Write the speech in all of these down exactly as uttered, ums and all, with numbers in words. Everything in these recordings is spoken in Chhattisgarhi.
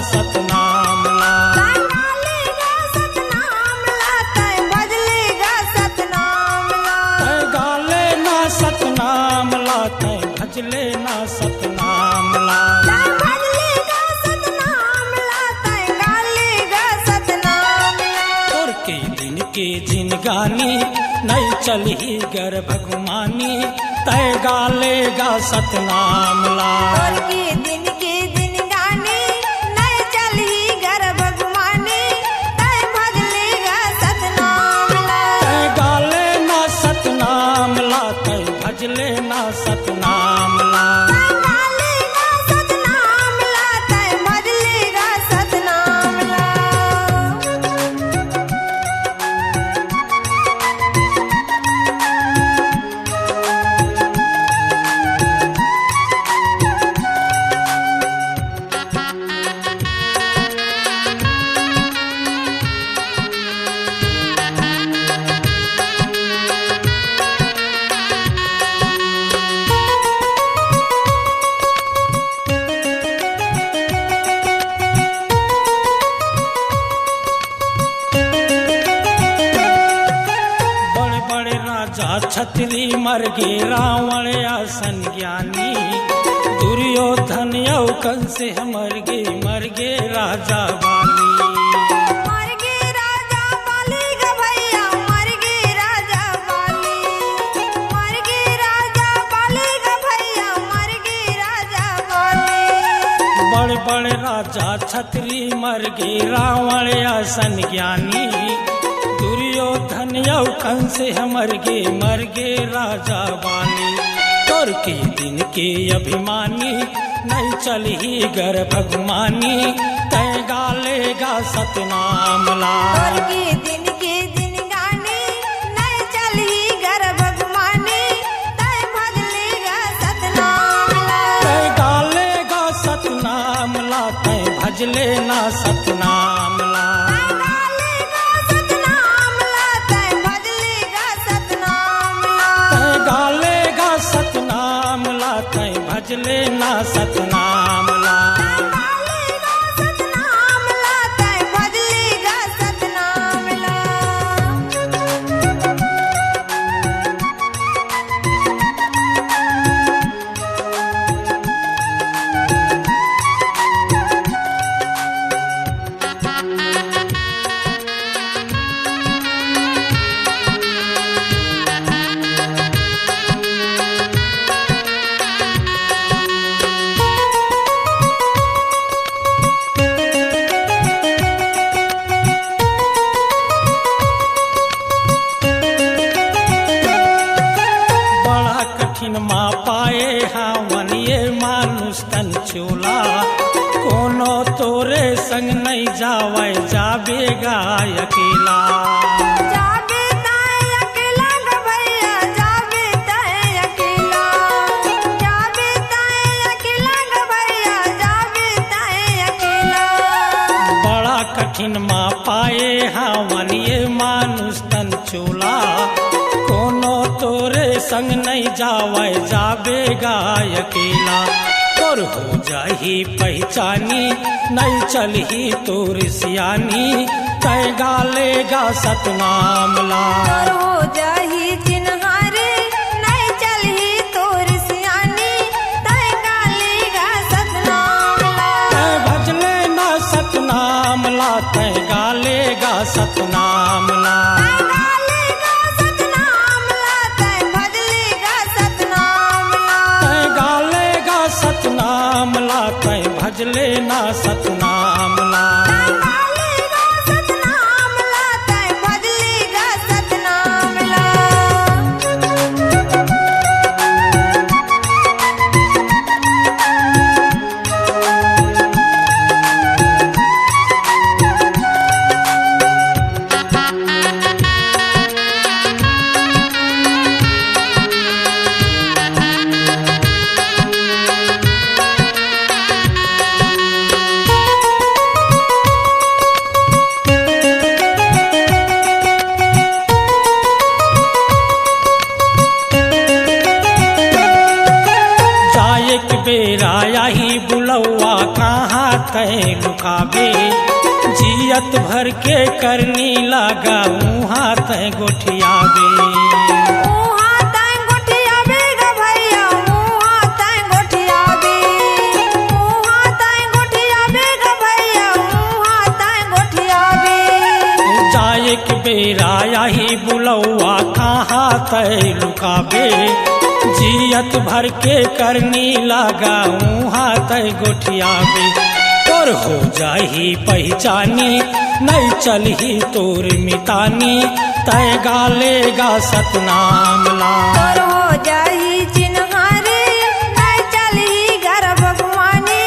सतनाम ला। तैं गा ले गा सतनाम ला, तैं भज ले गा सतनाम ला। तैं गा ले ना सतनाम ला, तैं भज ले ना सतनाम ला। तैं भज ले गा सतनाम ला, तैं गा ले गा सतनाम ला। तोर के दिन के जिनगानी, नइ चलही गर्भ गुमानी, तैं गा ले गा सतनाम ला। तोर के दिन के जिनगानी, नइ चलही गर्भ गुमानी, तैं भज ले गा सतनाम ला। तैं गा ले ना सतनाम ला, तैं भज ले ना सतनाम ला। तैं गा ले गा सतनाम ला, तैं भज ले गा सतनाम ला। बड़े बड़े राजा छतरी मर गे, रावण असन ज्ञानी। दुर्योधन अउ कंस मर गे, मर गे राजा बाली। मर गे राजा बाली ग भैया, मर गे राजा बाली। मर गे राजा बाली ग भैया, मर गे राजा बाली। बड़ बड़ राजा छतरी मर गे, रावण असन ज्ञानी। दुर्योधन अउ कंस ह मर गे, मर गे राजा बाली। तोर के दिन के अभिमानी, नइ चलही गर्भ गुमानी, तैं गा ले गा सतनाम ला। तोर के दिन के जिनगानी, नइ चलही गर्भ गुमानी, तैं भज ले गा सतनाम ला। तैं गा ले गा सतनाम ला, तैं भज ले ना सतनाम ला। तैं गा ले गा सतनाम ला, तैं भज ले गा सतनाम ला। तैं गा ले गा सतनाम ला, तैं भज ले ना सतनाम ला। तैं गा ले गा सतनाम ला, तैं भज ले गा सतनाम ला। बड़ा कठिन मा पाए हावन ये मानुष तन चोला, कोनो तोरे संग नइ जावय, जाबे गा अकेला। जाबे तैं अकेला ग भैया, जाबे तैं अकेला। जाबे तैं अकेला ग भैया, जाबे तैं अकेला। बड़ा कठिन मा पाए हावन ये मानुष तन चोला, कोनो तोरे संग नइ जावय, जाबे गा अकेला। तोर हो जाही पहिचानी, नइ चलही तोर सियानी, तैं गा ले गा सतनाम ला। तोर हो जाही चिन्हारी, नइ चलही तोर सियानी, तैं गा ले गा सतनाम ला। तैं भज ले ना सतनाम ला, तैं गा ले गा सतनाम ला। तैं गा ले गा सतनाम ला, तैं भज ले गा सतनाम ला। तैं गा ले गा सतनाम ला, तैं भज ले ना सतनाम ला। तैं गा ले गा सतनाम ला, तैं भज ले गा सतनाम ला। जाए के बेरा आही बुलौवा, कहाँ तैं लुकाबे, जियत भर के करनी लागा, उहाँ तैं गोठियाबे। उहाँ तैं गोठियाबे ग भैया, उहाँ तैं गोठियाबे। उहाँ तैं गोठियाबे ग भैया, उहाँ तैं गोठियाबे। जाएक बेरा आही बुलौवा, कहाँ तैं लुकाबे, जियत भर के करनी लागा, उहाँ तैं गोठियाबे। तोर हो जाही पहिचानी, नइ चलही तोर मितानी, तैं गा ले गा सतनाम ला। तोर हो जाही चिन्हारी, नइ चलही गर्भ गुमानी,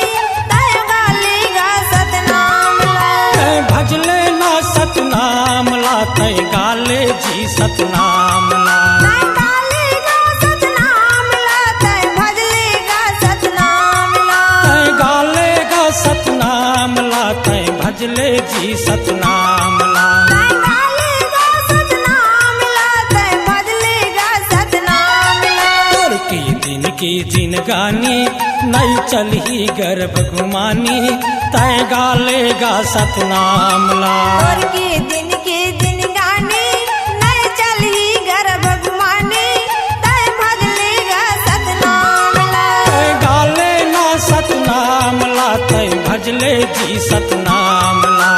तैं गा ले गा सतनाम ला। तैं भज ले ना सतनाम ला, तैं गा ले जी सतनाम ला। तैं गा ले गा सतनाम ला, तैं भज ले गा सतनाम ला। तैं गा ले गा सतनाम ला, तैं भज ले जी सतनाम ला। तैं गा ले गा सतनाम ला, तैं भज ले गा सतनाम ला। तोर के दिन के जिनगानी, नइ चलही गर्भ गुमानी, तैं गा ले गा सतनाम ला। तोर के दिन के जिनगानी, नइ चलही गर्भ गुमानी, तैं भज ले गा सतनाम ला। तैं गा ले ना सतनाम ला, तैं भज ले जी सतनाम ला।